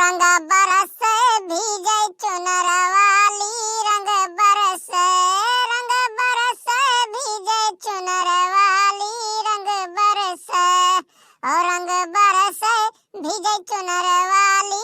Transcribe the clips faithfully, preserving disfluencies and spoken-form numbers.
रंग बरसे भीजे चुनर वाली, रंग बरसे, रंग बरसे भीजे चुनर वाली, रंग बरसे, ओ रंग बरसे भीजे चुनर वाली,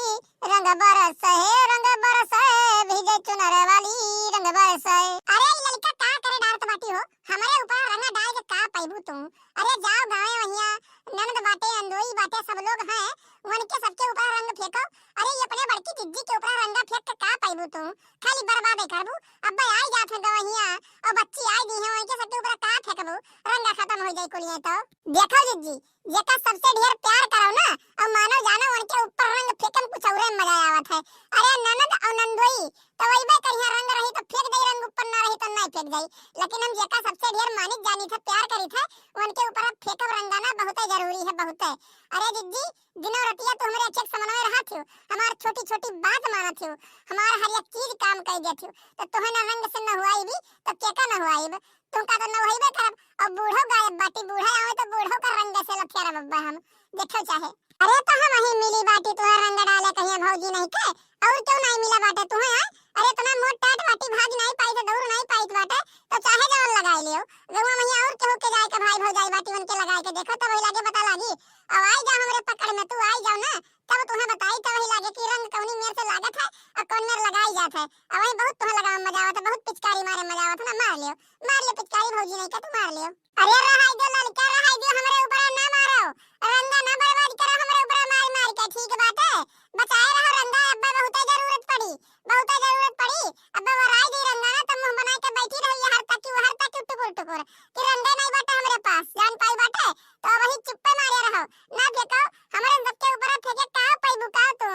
रंग बरसे, रंग बरसे भीजे चुनर वाली, रंग बरसे। अरे ई लड़का का करे डारत बाटी हो, हमरे ऊपर रंग डाल के का पैबू तू? अरे जाओ गाँवे वहिया, ननद बाटे, नंदोई बाटे, सब लोग हैं, उनके सबके ऊपर रंग फेंको। अरे ये अपने बड़की जिज्जी के ऊपर रंगा फेंक के का पैबू तू? खाली बर्बादे करबू। अब्बे आई जात है गवहिया, और बच्ची आई दी है, उनके सबके ऊपर का फेंकबू? रंगा खत्म हो जाई कुलिये तो। देखो जिज्जी, जेका सबसे ढेर प्यार करो ना, और मानो जानो उनके ऊपर रंग फेंकम कुछ औरे मजा आवत है। अरे ननद और नंदोई, तो वही बे करिया रंग रही तो फेंक दे रंग, ऊपर ना रही तो नहीं फेंक दे। लेकिन हम जेका सबसे ढेर मानित जानित है, प्यार करित है, उनके ऊपर अब फेंकब रंगा ना, बहुते जरूरी है, बहुते। अरे जिज्जी, दिनों रतिया तू हमरे अच्छे समन्वय रहा थियो, हमार छोटी छोटी बात माना थियो, हमार हर एक चीज काम कर दिया थियो, तो तोहे ना रंग से न हुआई भी, तो केका न हुआई बे? तुमका तो न हुआई बे करब। और बूढ़ो गायब बाटी, बूढ़ा आवे तो बूढ़ो का रंग से लथिया रब हम, देखो चाहे। अरे तो हम ही मिली बाटी तुहे रंग डाले कहिया भौजी नहीं के, और क्यों नहीं मिला बाटे तुहे, आय? अरे इतना मोट टाट बाटी भाग नहीं पाई तो दौड़ नहीं पाई बाटे, तो चाहे जवन लगाई लियो। गौवा में और केहू के जाए के भाई भौजाई बाटी उनके लगाए के देखो, तब वही लागे पता लागी। अब आई जा हमरे पकड़ में, तू आई जाओ ना, तब तुहे बताई, तब वही लागे कि रंग कौनी मेर से लागत है और कौन मेर लगाई जात है। अब वही बहुत तुहे लगावे में मजा आवत है, बहुत पिचकारी मारे में मजा आवत है ना, मार लियो, मार लियो पिचकारी भौजी नहीं के तू मार लियो। अरे रहाई दो ललका, रहाई दो, हमरे ऊपर ना मारो, रंगा ना बर्बाद करो हमरे ऊपर मार मार के, ठीक बाटे? बचाए रहो रंगा, अब्बे बहुते जरूरत पड़ी, बहुते जरूरत पड़ी। अब्बे वराई दी रंगा ना तो मुंह बना के बैठी रही हर तक की हर तक की टुकुर टुकुर कि रंगा नहीं बाटे हमरे पास, जान पाई बाटे तो वही चुप्पे मारे रहो, ना फेंको। हमरे सबके ऊपर फेंके का पैबू का तू?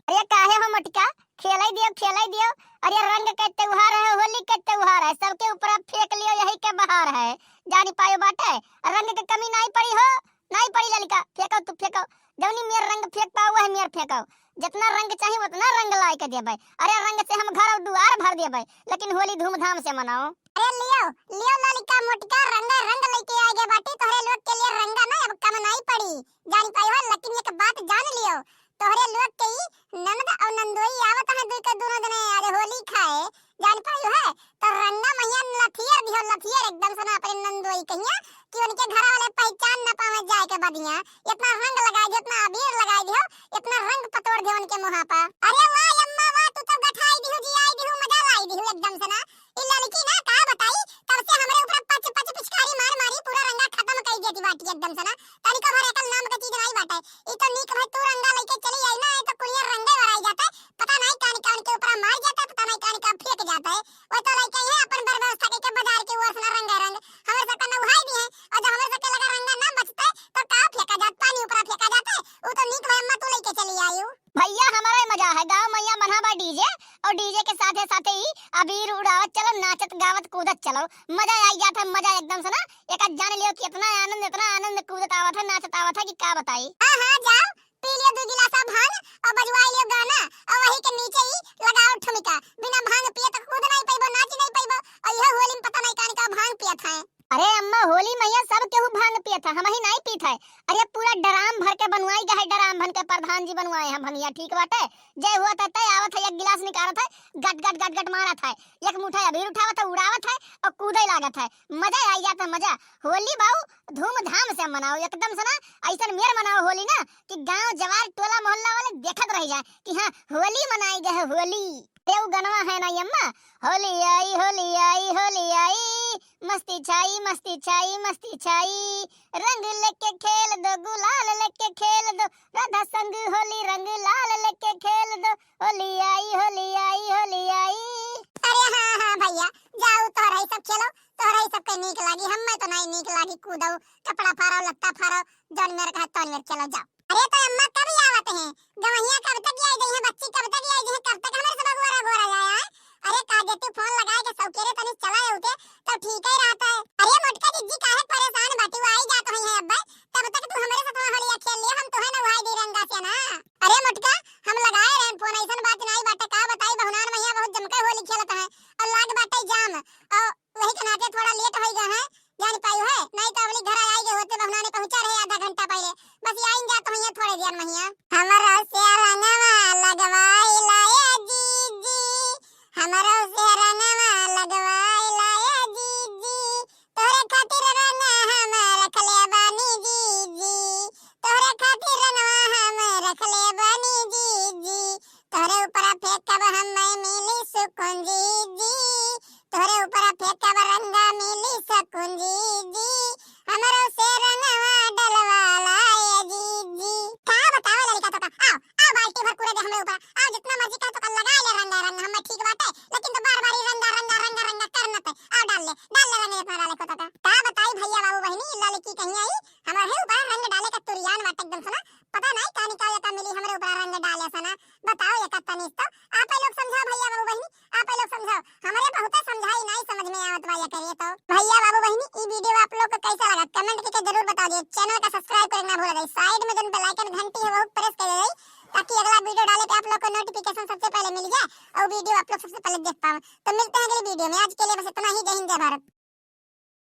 अरे काहे हो मोटका, खेलै दियो, खेलै दियो। अरे रंग के त्योहार है, होली के त्योहार है, सबके ऊपर फेंक लियो, यही के बहार है। जानी पायो बाटे, रंग के कमी नहीं पड़ी हो, नहीं पड़ी ललिका, फेंको तू फेंको। जौनी मेर रंग फेंक पाओ, वही मेर फेंको। जितना रंग चाहिए, उतना रंग लाए के देबै। अरे रंग से हम घर और दुआर भर देबै, लेकिन होली धूमधाम से मनाओ। अरे लियो, लियो ललिका मोटका, रंग, रंग लेके आ गए बाटी, तोहरे लोग के लिए रंगा ना अब कम नहीं पड़ी। जानी पाई हो, लेकिन एक बात जान लियो, तोहरे लोग के ई ननद और नंदोई आवत है दुई के दोनों जने आज होली खाए, जान पाई है, तो रंगा मैया लथियर दिहो, लथियर एकदम से ना अपने नंदोई कहिया कि उनके घर वाले पहचान ना पावे जाए के बदिया, इतना रंग लगाई दिहो, इतना अबीर लगाई दिहो, इतना रंग पतोर दिहो उनके मुँह पर। अरे वाह अम्मा वाह, तू तो गठाई दिहो, जियाई दिहो, मजा लाई दिहो एकदम से ना। ई लड़की ना का बताई, तब से हमरे ऊपर पच पच पिचकारी मार मारी पूरा रंगा खत्म कई देती बाटी एकदम से ना। तनिको भर एकल नाम के चीज नहीं बाटे। ई तो नीक भाई तू रंगा लेके चली आई ना, ई तो कुलिया रंगे वराई जाते, पता नहीं कान कान के ऊपर मार जाते, पता नहीं कान का फेंक जाते। वो तो लेके ही अपन बर व्यवस्था के, के बाजार के ओर से ना रंगे रंग हमरे सबका नौहाई दी है, और जब हमरे सबके लगा रंगा ना बचते तो का फेंका जात, पानी ऊपर फेंका जाते। वो तो नीक भाई अम्मा तू लेके चली आई। भैया, हमारा ही मजा है, गाँव मैया बन्हा बा डीजे, और डीजे के साथे साथे ही अबीर उड़ावत चलो, नाचत गावत कूदत चलो, मजा आई जात है, मजा एकदम से ना। एक जान लियो कि इतना आनंद, इतना आनंद कूदत आवत है, नाचत आवत है कि का बताई। हाँ, हाँ, जाओ, पी लियो दो गिलास भांग और बजवाई लियो गाना, और वही के नीचे ही लगाओ ठुमका। बिना भांग पिए तो कूद नहीं पाइबो, नाच नहीं पाइबो, और यह होली में पता नहीं कान का भांग पियत है। अरे अम्मा, होली मैया सब केहू भांग पियत है, हम ही नहीं पीत है। अरे पूरा ड्राम भर के बनवाई गए है, ड्राम भर के प्रधान जी बनवाए हैं भंगिया, ठीक बाटे। जय हुआ था तय आवत है, एक गिलास निकारत है, गट गट गट गट मारत है, एक मुठा अबीर उठावत है, उड़ावत है और कूदे लागत है। मजा आई जात है, मजा। होली बाऊ धूमधाम से मनाओ, एकदम से ना ऐसन मेर मनाओ होली ना कि गांव जवार टोला मोहल्ला वाले देखत रह जाए कि हाँ होली मनाई गए है, होली। ये उ गनवा है ना अम्मा, होली आई, होली आई, होली आई, मस्ती छाई, मस्ती छाई, मस्ती छाई, रंग लेके खेल दो, गुलाल लेके खेल दो, राधा संग होली रंग लाल लेके खेल दो, होली आई, होली आई, होली आई। अरे हाँ, हाँ भैया, जाओ तोहरा ही सब खेलो, तोहरा ही सबके नीक लागी, हम्मे तो नहीं नीक लागी, कूदो, कपड़ा फारो, लत्ता फारो, जौन मेर कहे तौन मेर खेलो, जाओ। अरे तो अम्मा कब आवत हैं? गवहिया कब तक आई जइहे? बच्ची कब तक आई जइहे? कब तक हमरे सब अगोरा अगोरा जाए आए? अरे का देती फोन लगाए के सौकेरे तनी चला आउते तो ठीक ही रहत है। अरे मोटका जिज्जी काहे परेशान बाटी, वो आई जात हुई है अब्बे, तब तक तू हमरे साथ होलिया खेल लिया, हम तोहे नवाई दी रंगा से ना। अरे मोटका हम लगाए रहन फोन, ऐसन बात नहीं बाटे, का बताई बहुनान मैया बहुत जमके होली खेलत है और लाग बाटे जाम और वही के नाते थोड़ा लेट होई गए हैं, जान पाई है, नहीं तो अबली घर आई गए होते, बहुना ने पहुंचा रहे आधा घंटा पहले, बस आइन जात हुई है थोड़े देर महिया। हमरा से रंगवा ऊपरा फेंकब हम्मे मिली सुकून जी जी, तोहरे ऊपरा फेंकब रंगा मिली सुकून जी जी, हमरो से रंगवा डलवाला ए जी जी। का बतावे ललिका तोता, आओ, आओ बाल्टी भर कूड़े दे हमरे ऊपर, आओ जितना मर्जी कहे तो कर लगा ले रंगा रंगा, हम्मे ठीक बाटे, लेकिन तो बार बार ही रंगा रंगा रंगा रंगा करना पे, आओ डाल ले, डाल ले रंग जितना डाले को तोता। का बताई भैया बाबू बहिनी, ललिकी कहीं आई, हमरे ऊपर रंग डाले का तुरियान बाटे एकदम सुना, पता नहीं का निकाल जाता मिली हमरे ऊपर रंग डाले सना। बताओ ये कत्ता नीस तो, आप लोग समझाओ भैया बाबू बहिनी, आप लोग समझाओ, हमरे बहुते समझाई नहीं समझ में आवत बा ये करिए तो। भैया बाबू बहिनी, ई वीडियो आप लोग को कैसा लगा कमेंट करके जरूर बता दिए। चैनल का सब्सक्राइब करना ना भूल जाए, साइड में जौन बेल आइकन घंटी है वो प्रेस कर दे, ताकि अगला वीडियो डाले पे आप लोग को नोटिफिकेशन सबसे पहले मिल जाए और वीडियो आप लोग सबसे पहले देख पाओ। तो मिलते हैं अगली वीडियो में, आज के लिए बस इतना ही। जय हिंद, जय भारत।